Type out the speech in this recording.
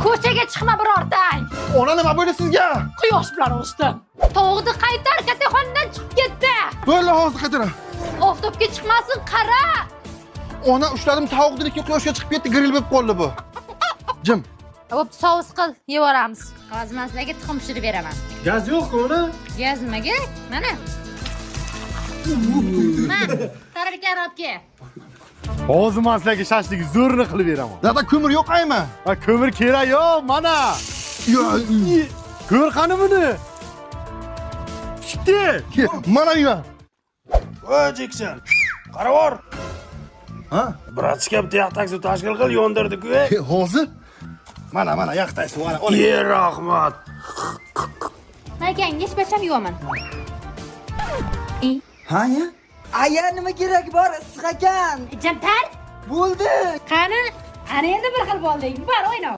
Ko'chaga chiqma birortang. Ona, nima bo'ldi sizga? Quyosh bilan urishdim. Tovuqni qaytar, kattaxondan chiqib ketdi. Bo'ldi, hozir qaytaraman. Oftobga chiqmasin, qara. Ona, ushladim tovuqni, lekin quyoshga chiqib ketdi, grill bo'lib qoldi bu. Jim. Bo'pti, sous qil, yevoramiz. Hozir men sizlarga tuxum pishirib beraman. Gaz yo'q-ku uni. Gaz nimaga? Mana. Ma, tarelkani olib kel. Hozir men sizlarga shashlik zo'rini qilib beraman. Dada, ko'mir yo'q aymi? Ha, ko'mir kerak yo'q, mana. Ko'mir qani buni? Pishibdi. Mana uyga. Voy, Jekson. Qaravor. Ha? Братишка, bitta yaxtak suv tashkil qil, yondirdi-ku. Hozir? Mana, mana, yaxtak suv, mana, oling. Ye, rahmat. Maykan, hech yuvaman. Ha, ya? Aya, nima kerak bor, issiq ekan. Jantar, Bo'ldi. qani? Ana endi bir xil bo'lding. Bor, o'yna.